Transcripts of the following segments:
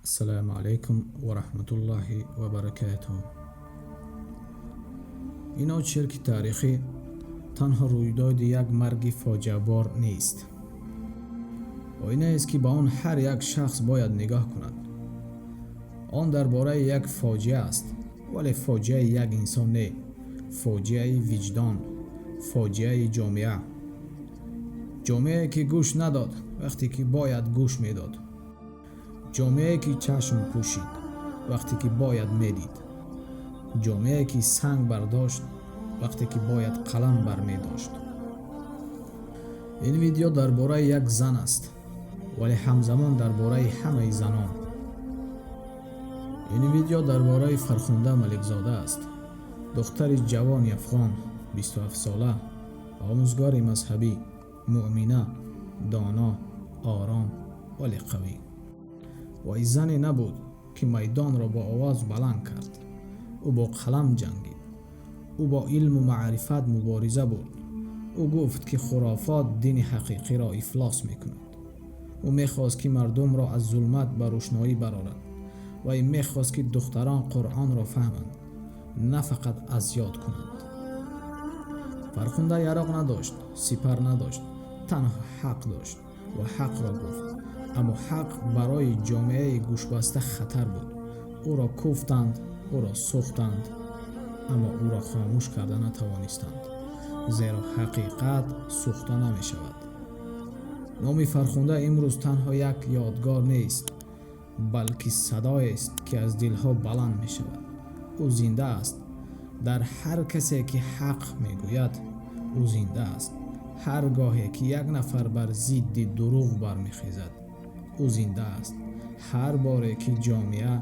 Ассалому алайкум ва раҳматуллоҳи ва баракатуҳ. Ин очерки таърихӣ танҳо рӯйдоди як марги фоҷиабор нест. Оинаест, ки ба он ҳар як шахс бояд нигоҳ кунад. Он дар бораи як фоҷиа аст, вале фоҷиаи як инсон не, фоҷиаи виҷдон, фоҷиаи ҷомеа. Ҷомеае, ки гӯш надод, вақте ки бояд гӯш медод. Ҷомеае, ки чашм пӯшид, вақте ки бояд медид. Ҷомеае, ки санг бардошт, вақте ки бояд қалам бармедошт. Ин видео дар бораи як зан аст, вале ҳамзамон дар бораи ҳамаи занон. Ин видео дар бораи Фархунда Маликзода аст, духтари ҷавони афғон, 27-сола, омӯзгори мазҳабӣ, муъмина, доно, ором, вале қавӣ. Вай зане набуд, ки майдонро бо овоз баланд кард. Ӯ бо қалам ҷангид. Ӯ бо илму маърифат мубориза бурд. Ӯ гуфт, ки хурофот дини ҳақиқиро ифлос мекунад. Ӯ мехост, ки мардумро аз зулмат ба рӯшноӣ барорад. Вай мехост, ки духтарон Қуръонро фаҳманд, на фақат аз ёд кунанд. Фархунда яроқ надошт, сипар надошт, танҳо ҳақ дошт ва ҳақро гуфт. Аммо ҳақ барои ҷомеаи гӯшбаста хатар буд. Ӯро куфтанд, ӯро сӯхтанд, аммо ӯро хомӯш карда натавонистанд, зеро ҳақиқат сӯхта намешавад. Номи Фархунда имрӯз танҳо як ёдгор нест, балки садоест, ки аз дилҳо баланд мешавад. Ӯ зинда аст дар ҳар касе, ки ҳақ мегӯяд. Ӯ зинда аст ҳар гоҳе ки як нафар бар зидди дурӯғ бармехезад. Ӯ зинда аст ҳар боре ки ҷомеа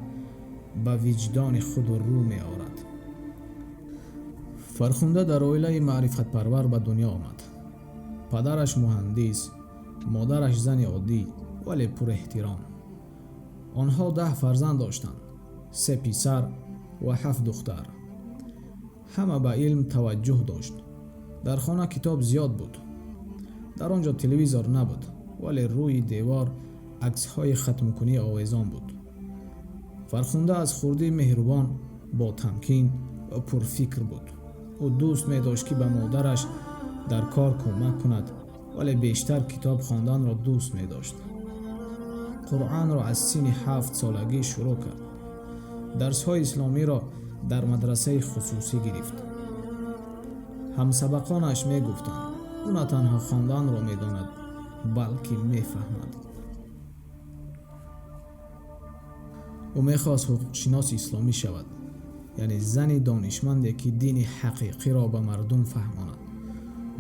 ба виҷдони худ рӯ меорад. Фархунда дар оилаи маърифатпарвар ба дунё омад. Падараш муҳандис, модараш зани оддӣ, вале пурэҳтиром. Онҳо 10 фарзанд доштанд, се писар ва ҳафт духтар. Ҳама ба илм таваҷҷӯҳ дошт. Дар хона китоб зиёд буд. Дар он ҷо телевизор набуд, вале рӯи девор аксҳои хатмкунӣ овезон буд. Фархунда аз хурдӣ меҳрубон, ботамкин ва пурфикр буд. Ӯ дӯст медошт, ки ба модараш дар кор кӯмак кунад, вале бештар китоб хонданро дӯст медошт. Қуръонро аз синни 7 солагӣ шурӯъ кард. Дарсҳои исломиро дар мадрасаи хусусӣ гирифт. Ҳамсабақонаш мегуфтанд: ӯ на танҳо хонданро медонад, балки мефаҳмад. Ӯ мехост ҳуқуқшиноси исломӣ шавад, яъне зани донишманде, ки дини ҳақиқиро ба мардум фаҳмонад.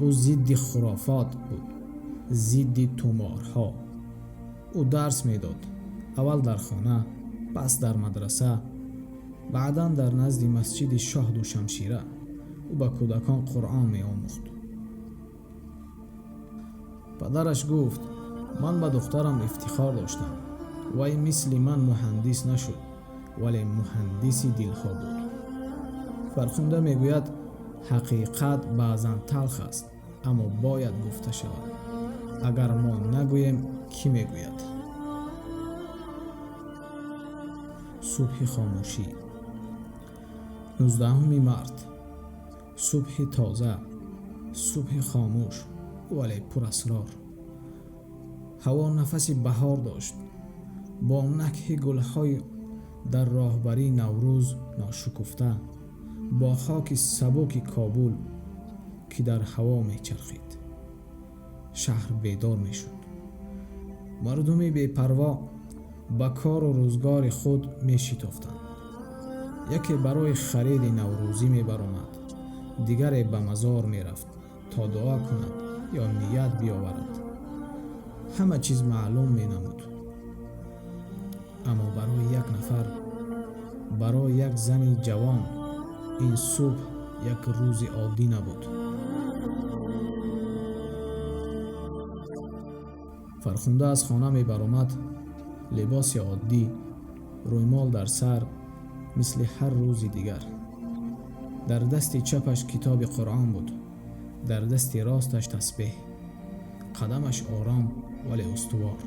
Ӯ зидди хурофот буд, зидди туморҳо. Ӯ дарс медод, аввал дар хона, пас дар мадраса, баъдан дар назди масҷиди шоҳ Душамшира. Ӯ ба кӯдакон Қуръон меомӯхт. Падараш гуфт: ман ба духтарам ифтихор доштам. Вай мисли ман муҳандис нашуд, вале муҳандиси дилҳо буд. Фархунда мегӯяд: ҳақиқат баъзан талх аст, аммо бояд гуфта шавад. Агар мо нагӯем, кӣ мегӯяд? Субҳи хомӯшӣ. 19 март. Субҳи тоза, субҳи хомӯш, вале пурасрор. Ҳаво нафаси баҳор дошт, бо накҳи гулҳои дар роҳбарии Наврӯз ношукуфта, бо хоки сабуки Кобул, ки дар ҳаво мечархид. Шаҳр бедор мешуд. Мардуми бепарво ба кору рӯзгори худ мешитофтанд. Яке барои хариди наврӯзӣ мебаромад, дигаре ба мазор мерафт, то дуо кунад ё ният биёварад. Ҳама чиз маълум менамуд. Аммо барои як нафар, барои як зани ҷавон ин субҳ як рӯзи оддӣ набуд. Фархунда аз хона мебаромад, либоси оддӣ, рӯймол дар сар, мисли ҳар рӯзи дигар. Дар дасти чапаш китоби Қуръон буд, дар дасти росташ тасбеҳ. Қадамаш ором, вале устувор.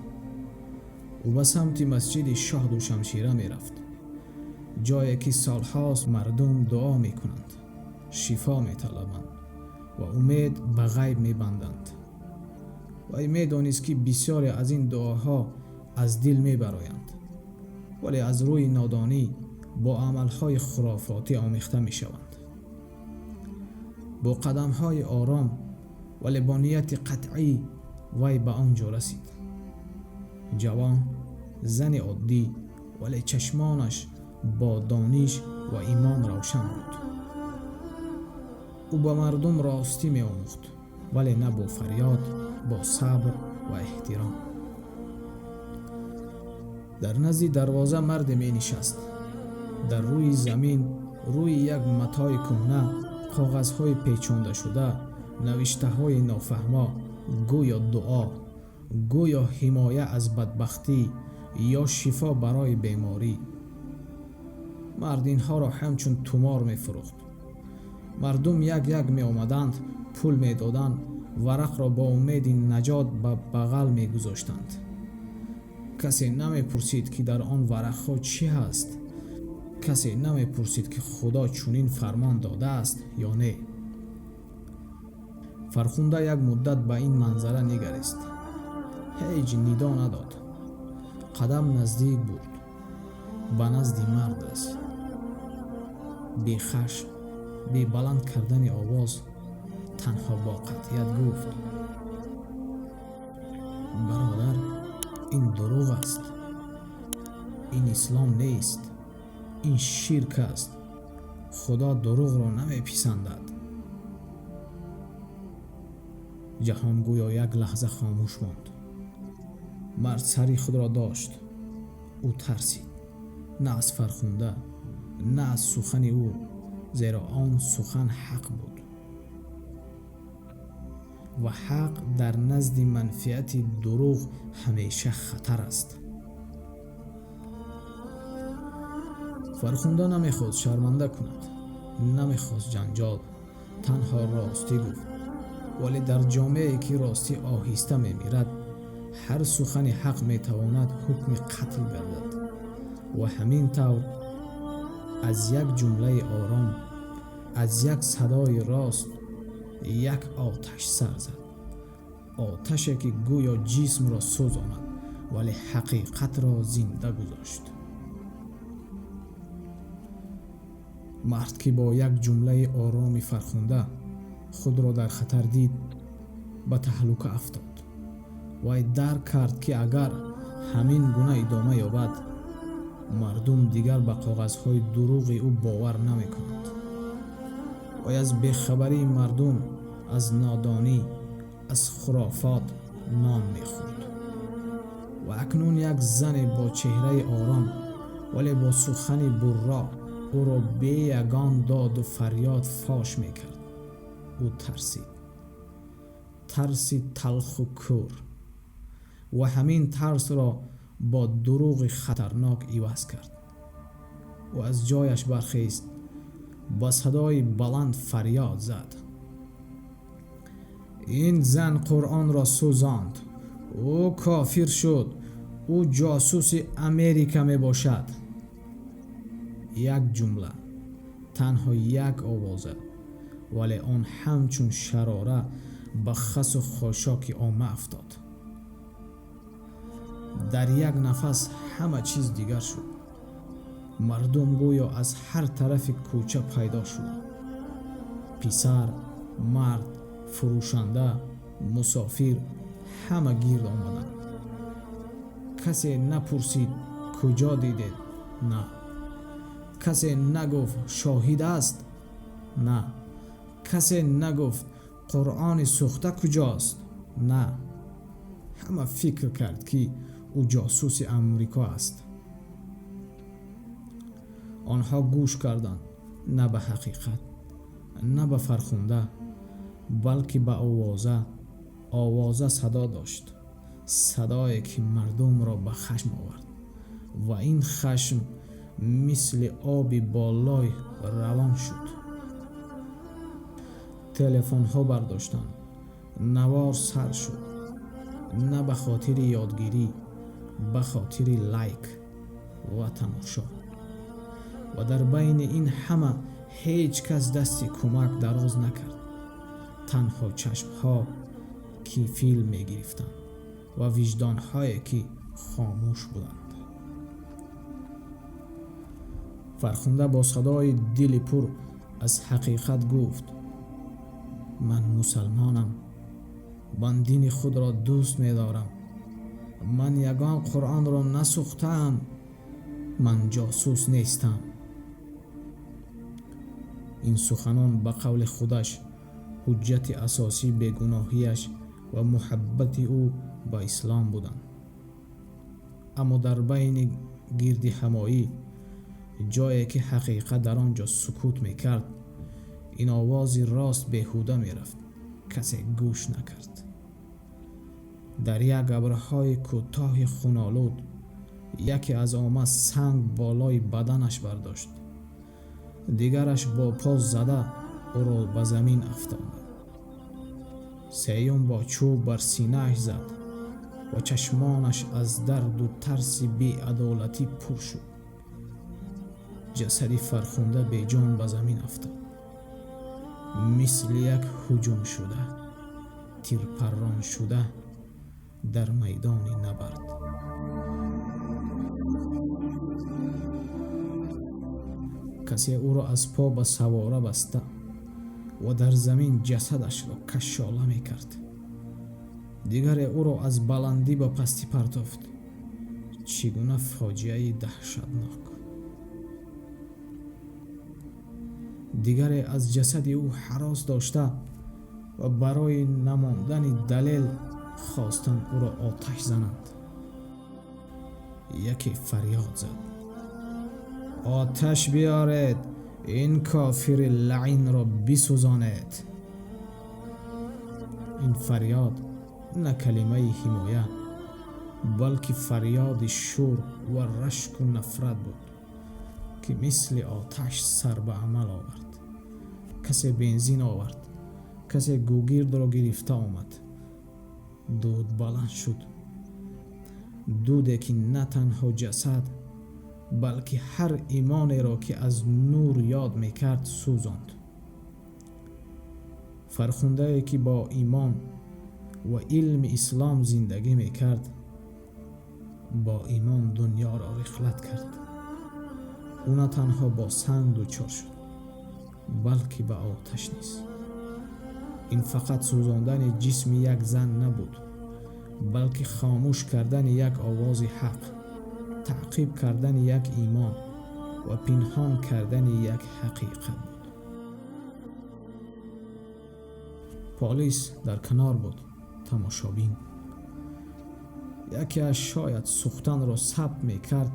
Ӯ ба самти масҷиди шоҳ душамшира мерафт, ҷое ки солҳост мардум дуо мекунанд, шифо металабанд ва умед ба ғайб мебанданд. Вай медонист, ки бисёре аз ин дуоҳо аз дил мебароянд, вале аз рӯи нодонӣ бо амалҳои хурофотӣ омехта мешаванд. Бо қадамҳои ором, вале бо нияти қатъӣ вай ба он ҷо расид. Ҷавон, зани оддӣ, вале чашмонаш бо дониш ва имон равшан буд. Ӯ ба мардум ростӣ меомӯхт, вале на бо фарёд, бо сабр ва эҳтиром. Дар назди дарвоза марде менишаст. Дар рӯи замин, рӯи як матои кӯҳна, коғазҳои печондашуда, навиштаҳои нофаҳмо, гӯё дуо, гӯё ҳимоя аз бадбахтӣ ё шифо барои беморӣ. Мард инҳоро ҳамчун тумор мефурӯхт. Мардум як як меомаданд, пул медоданд, варақро бо умеди наҷот ба бағал мегузоштанд. Касе намепурсид, ки дар он варақҳо чӣ ҳаст. Касе намепурсид, ки Худо чунин фармон додааст ё не. Фархунда як муддат ба ин манзара нигарист. Ҳеҷ нидо надод. Қадам наздик бурд. Ба назди мард расид. Бехашм, бе баланд кардани овоз, танҳо бо қатъият гуфт: «Бародар, ин дурӯғ аст. Ин ислом нест. Ин ширк аст. Худо дурӯғро намеписандад.» Ҷаҳон гӯё як лаҳза хомӯш монд. Мард сари худро дошт. Ӯ тарсид. На аз Фархунда, на аз сухани ӯ, зеро он сухан ҳақ буд. Ва ҳақ дар назди манфиати дурӯғ ҳамеша хатар аст. Фархунда намехост шарманда кунад, намехост ҷанҷол, танҳо ростӣ гуфт. Вале дар ҷомеае ки ростӣ оҳиста мемирад, ҳар сухани ҳақ метавонад ҳукми қатл гардад. Ва ҳамин тавр аз як ҷумлаи ором, аз як садои рост як оташ сар зад. Оташе ки гӯё ҷисмро сӯзонад, вале ҳақиқатро зинда гузошт. Мард ки бо як ҷумлаи ороми Фархунда худро дар хатар дид, ба таҳлука афтод. Вай дарк кард, ки агар ҳамин гуна идома ёбад, мардум дигар ба коғазҳои дурӯғи ӯ бовар намекунанд. Вай аз бехабарии мардум, аз нодонӣ, аз хурофот нон мехӯрд. Ва акнун як зане бо чеҳраи ором, вале бо сухани бурро ӯро бе ягон доду фарёд фош мекард. Ӯ тарсид. Тарси талху кӯр. Ва ҳамин тарсро бо дурӯғи хатарнок иваз кард. Ӯ аз ҷояш бархест, ба садои баланд фарёд зад: «Ин зан Қуръонро сӯзонд. Ӯ кофир шуд. Ӯ ҷосуси Америка мебошад.» Як ҷумла, танҳо як овоза, вале он ҳамчун шарора ба хасу хошоки омма афтод. Дар як нафас ҳама чиз дигар шуд. Мардум гӯё аз ҳар тарафи кӯча пайдо шуданд. Писар, мард, фурӯшанда, мусофир ҳама гирд омаданд. Касе напурсид: «Куҷо дидед?» На. Касе нагуфт: «Шоҳид аст?» На. Касе нагуфт: «Қуръони сӯхта куҷост?» На. Ҳама фикр кард, ки ӯ ҷосуси Амрико аст. Онҳо гӯш карданд на ба ҳақиқат, на ба Фархунда, балки ба овоза. Овоза садо дошт, садое ки мардумро ба хашм овард ва ин хашм мисли оби болой равон шуд. Телефонҳо бардоштанд, навор сар шуд. На ба хотири ёдгирӣ, Ба хотири лайк ва тамошо. Ва дар байни ин ҳама ҳеҷ кас дасти кӯмак дароз накард. Танҳо чашмҳо ки филм мегирифтанд ва виҷдонҳое ки хомӯш буданд. Фархунда бо садои дили пур аз ҳақиқат гуфт: ман мусалмонам, ман дини худро дӯст медорам, ман ягон Қуръонро насӯхтаам, ман ҷосус нестам. Ин суханон ба қавли худаш ҳуҷҷати асосии бегуноҳиаш ва муҳаббати ӯ ба ислом буданд. Аммо дар байни гирдиҳамоӣ, ҷое ки ҳақиқат дар он ҷо сукут мекард, ин овози рост беҳуда мерафт. Касе гӯш накард. Дар як абрҳои кӯтоҳи хунолуд яке аз омма санг болои баданаш бардошт, дигараш бо по зада ӯро ба замин афтонд, сеюм бо чӯб бар синааш зад ва чашмонаш аз дарду тарси беадолатӣ пур шуд. Ҷасади Фархунда беҷон ба замин афтод, мисли як ҳуҷумшуда, тирпарроншуда дар майдони набард. Касе ӯро аз по ба савора баста ва дар замин ҷасадашро кашола мекард. Дигаре ӯро аз баландӣ ба пастӣ партофт. Чӣ гуна фоҷиаи даҳшатнок! Дигаре аз ҷасади ӯ ҳарос дошта ва барои намондани далел хостанд ӯро оташ зананд. Яке фарёд зад: оташ биёред, ин кофири лаъинро бисӯзонед. Ин фарёд на калимаи ҳимоя, балки фарёди шӯр ва рашку нафрат буд, ки мисли оташ сар ба амал овард. Касе бензин овард, касе гугирдро гирифта омад. Дуд баланд шуд, дуде ки на танҳо ҷасад, балки ҳар имонеро ки аз нур ёд мекард сӯзонд. Фархундае ки бо имон ва илми ислом зиндагӣ мекард, бо имон дунёро рихлат кард. Ӯ на танҳо бо санг дучор шуд, балки ба оташ низ. Ин фақат сӯзондани ҷисми як зан набуд, балки хомӯш кардани як овози ҳақ, таъқиб кардани як имон ва пинҳон кардани як ҳақиқат буд. Полис дар канор буд, тамошобин. Якеаш шояд сӯхтанро сабт мекард,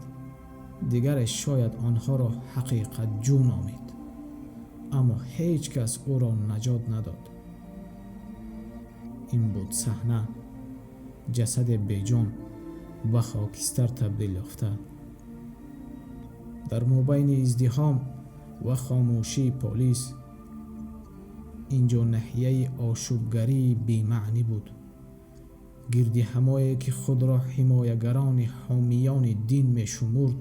дигаре шояд онҳоро ҳақиқатҷӯ номид, аммо ҳеҷ кас ӯро наҷот надод. Ин буд саҳна, ҷасаде беҷон ба хокистар табдил ёфта. Дар мобайни издиҳом ва хомӯшии полис инҷо наҳияи ошӯбгарии бемаънӣ буд. Гирдиҳамое ки худро ҳимоягарони ҳомиёни дин мешумурд,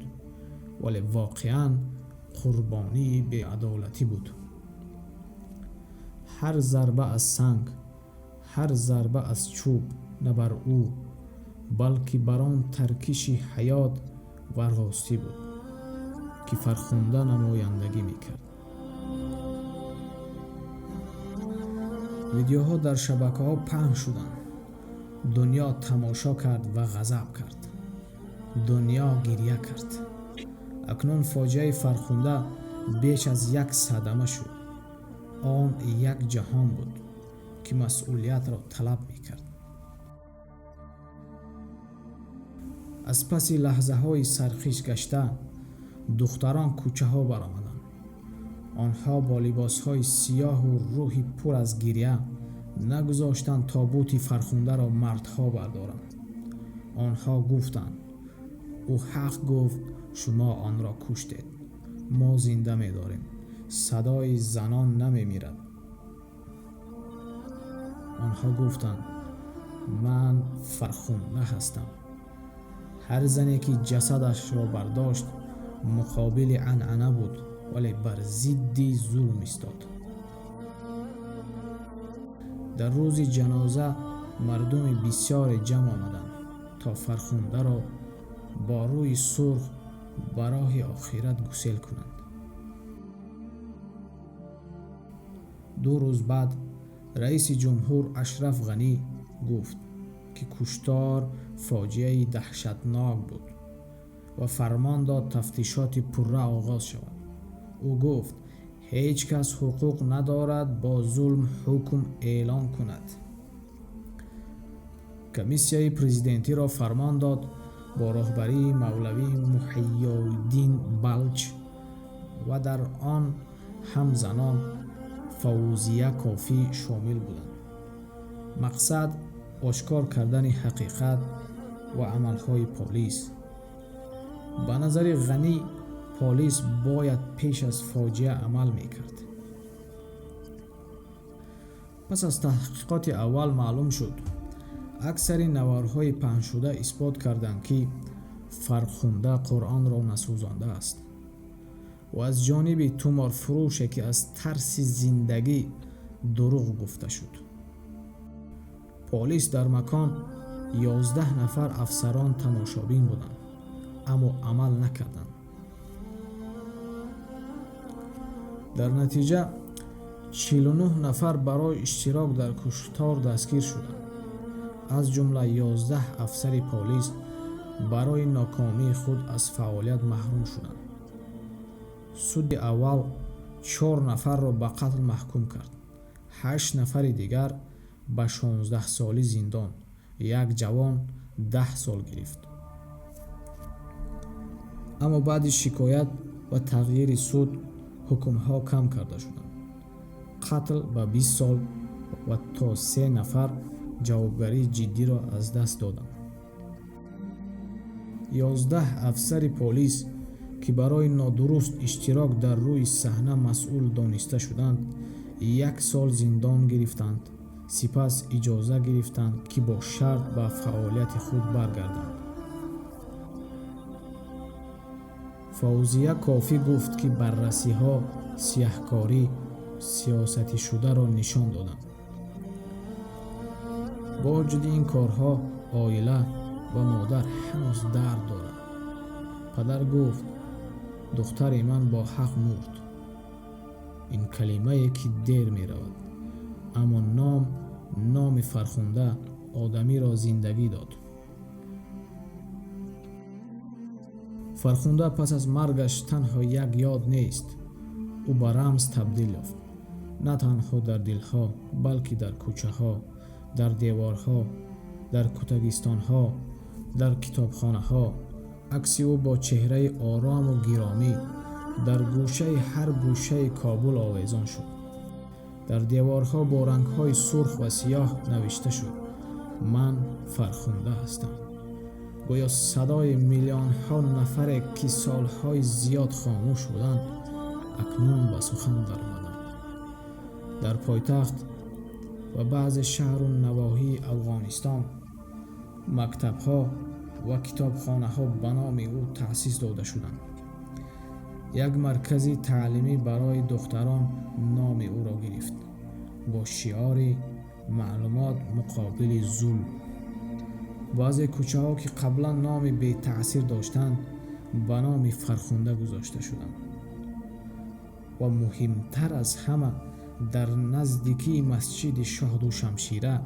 вале воқеан қурбонии беадолатӣ буд. Ҳар зарба аз санг, ҳар зарба аз чӯб на бар ӯ, балки бар он таркиши ҳаёт ва ростӣ буд, ки Фархунда намояндагӣ мекард. Видеоҳо дар шабакаҳо паҳн шуданд. Дунё тамошо кард ва ғазаб кард. Дунё гиря кард. Акнун фоҷиаи Фархунда беш аз як садама шуд. Он як ҷаҳон буд, ки масъулиятро талаб мекард. Аз паси лаҳзаҳои сархиш гашта, духтарон кӯчаҳо баромаданд. Онҳо бо либосҳои сиёҳу рӯҳи пур аз гиря нагузоштанд тобути Фархундаро мардҳо бардоранд. Онҳо гуфтанд: ӯ ҳақ гуфт, шумо онро куштед, мо зинда медорем, садои занон намемирад. Онҳо гуфтанд: ман Фархунда ҳастам, Ҳар зане ки ҷасадашро бардошт, муқобили анъана буд, вале бар зидди зулм истод. Дар рӯзи ҷаноза мардуми бисёре ҷамъ омаданд, то Фархундаро бо рӯи сурх ба роҳи охират гусел кунанд. 2 рӯз баъд раиси ҷумҳур Ашраф Ғанӣ гуфт, ки куштор фоҷиаи даҳшатнок буд ва фармон дод тафтишоти пурра оғоз шавад. Ӯ гуфт, ҳеҷ кас ҳуқуқ надорад бо зулм ҳукм эълон кунад. Комиссияи президентиро фармон дод бо роҳбарии мавлавӣ Муҳайёддин Балч ва дар он ҳам занон Фавзия Кофӣ шомил буданд. Мақсад ошкор кардани ҳақиқат ва амалҳои полис. Ба назари Ғанӣ, полис бояд пеш аз фоҷиа амал мекард. Пас аз таҳқиқоти аввал маълум шуд, аксари наворҳои паҳншуда исбот карданд, ки Фархунда Қуръонро насӯзондааст ва аз ҷониби туморфурӯше, ки аз тарси зиндагӣ дурӯғ гуфта шуд. Полис дар макон 11 нафар афсарон тамошобин буданд, аммо амал накарданд. Дар натиҷа 49 нафар барои иштирок дар куштор дастгир шуданд. Аз ҷумла 11 афсари полис барои нокомии худ аз фаъолият маҳрум шуданд. Суди аввал 4 нафарро ба қатл маҳкум кард, 8 нафари дигар ба 16 соли зиндон, як ҷавон 10 сол гирифт. Аммо баъди шикоят ва тағйири суд ҳукмҳо кам карда шуданд. Қатл ба 20 сол ва то 3 нафар ҷавобгарии ҷиддиро аз даст доданд. 11 афсари полис, ки барои нодуруст иштирок дар рӯи саҳна масъул дониста шуданд, 1 сол зиндон гирифтанд, сипас иҷоза гирифтанд, ки бо шарт ба фаъолияти худ баргарданд. Фавзия Кофӣ гуфт, ки баррасиҳо сиёҳкорӣ сиёсатишударо нишон доданд. Бо вуҷуди ин корҳо оила ва модар ҳанӯз дард дорад. Падар гуфт, духтари ман бо ҳақ мурд. Ин калимае, ки дер меравад, аммо номи Фархунда одамиро зиндагӣ дод. Фархунда пас аз маргаш танҳо як ёд нест, ӯ ба рамз табдил ёфт. На танҳо дар дилҳо, балки дар кӯчаҳо, дар деворҳо, дар кӯтагистонҳо, дар китобхонаҳо. Акси ӯ бо чеҳраи орому гиромӣ дар гӯшаи ҳар гӯшаи Кобул овезон шуд. Дар деворҳо бо рангҳои сурх ва сиёҳ навишта шуд: ман Фархунда ҳастам. Гӯё садои миллионҳо нафаре, ки солҳои зиёд хомӯш буданд, акнун ба сухан даромаданд. Дар пойтахт ва баъзе шаҳру навоҳии Афғонистон мактабҳо ва китобхонаҳо ба номи ӯ таъсис дода шуданд. Як маркази таълимӣ барои духтарон номи ӯро гирифт бо шиори маълумот муқобили зулм. Баъзе кӯчаҳо, ки қаблан номи бетаъсир доштанд, ба номи Фархунда гузошта шуданд. Ва муҳимтар аз ҳама, дар наздикии масҷиди Шоҳду Шамшира,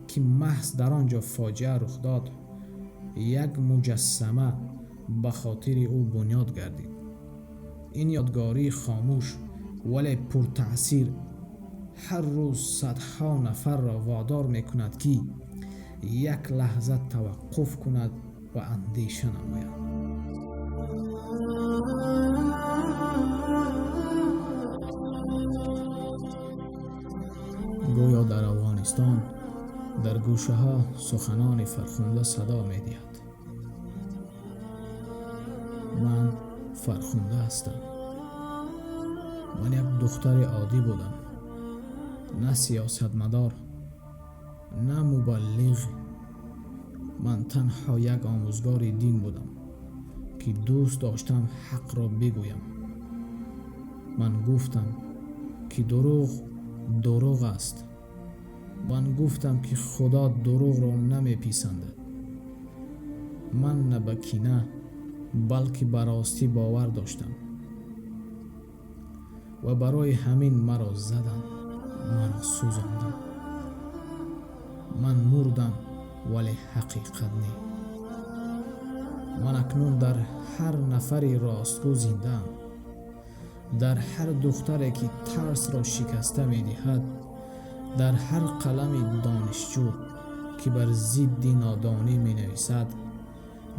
ки маҳз дар он ҷо фоҷиа рух дод, як муҷассама ба хотири ӯ бунёд гардид. Ин ёдгории хомӯш вале пуртаъсир ҳар рӯз садҳо нафарро водор мекунад, ки як лаҳза таваққуф кунад ва андеша намояд. Гӯё дар Афғонистон дар гӯшаҳо суханони Фархунда садо медиҳад. Ман Фархунда ҳастам. Ман як духтари оддӣ будам, на сиёсатмадор, на мубаллиғ. Ман танҳо як омӯзгори дин будам, ки дӯст доштам ҳақро бигӯям. Ман гуфтам, ки дурӯғ дурӯғ аст. Ман гуфтам, ки Худо дурӯғро намеписандад. Ман на ба кина, балки ба ростӣ бовар доштам ва барои ҳамин маро заданд, маро сӯзонданд. Ман мурдам, вале ҳақиқат не. Ман акнун дар ҳар нафари ростгӯ зиндаам, дар ҳар духтаре, ки тарсро шикаста медиҳад, дар ҳар қалами донишҷӯ, ки бар зидди нодонӣ менависад,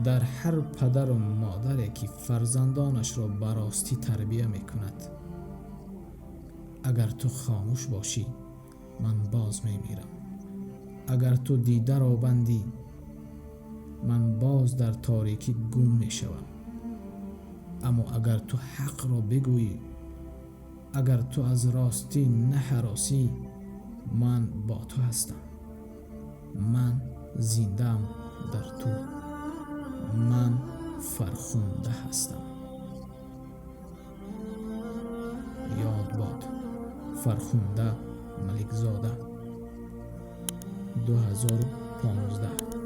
дар ҳар падару модаре, ки фарзандонашро ба ростӣ тарбия мекунад. Агар ту хомӯш бошӣ, ман боз мемирам. Агар ту дидаро бандӣ, ман боз дар торикӣ гум мешавам. Аммо агар ту ҳақро бигӯӣ, агар ту аз ростӣ наҳаросӣ, ман бо ту ҳастам. Ман зиндаам дар ту. Ман Фархунда ҳастам. Ёд бод Фархунда Маликзода, 2015.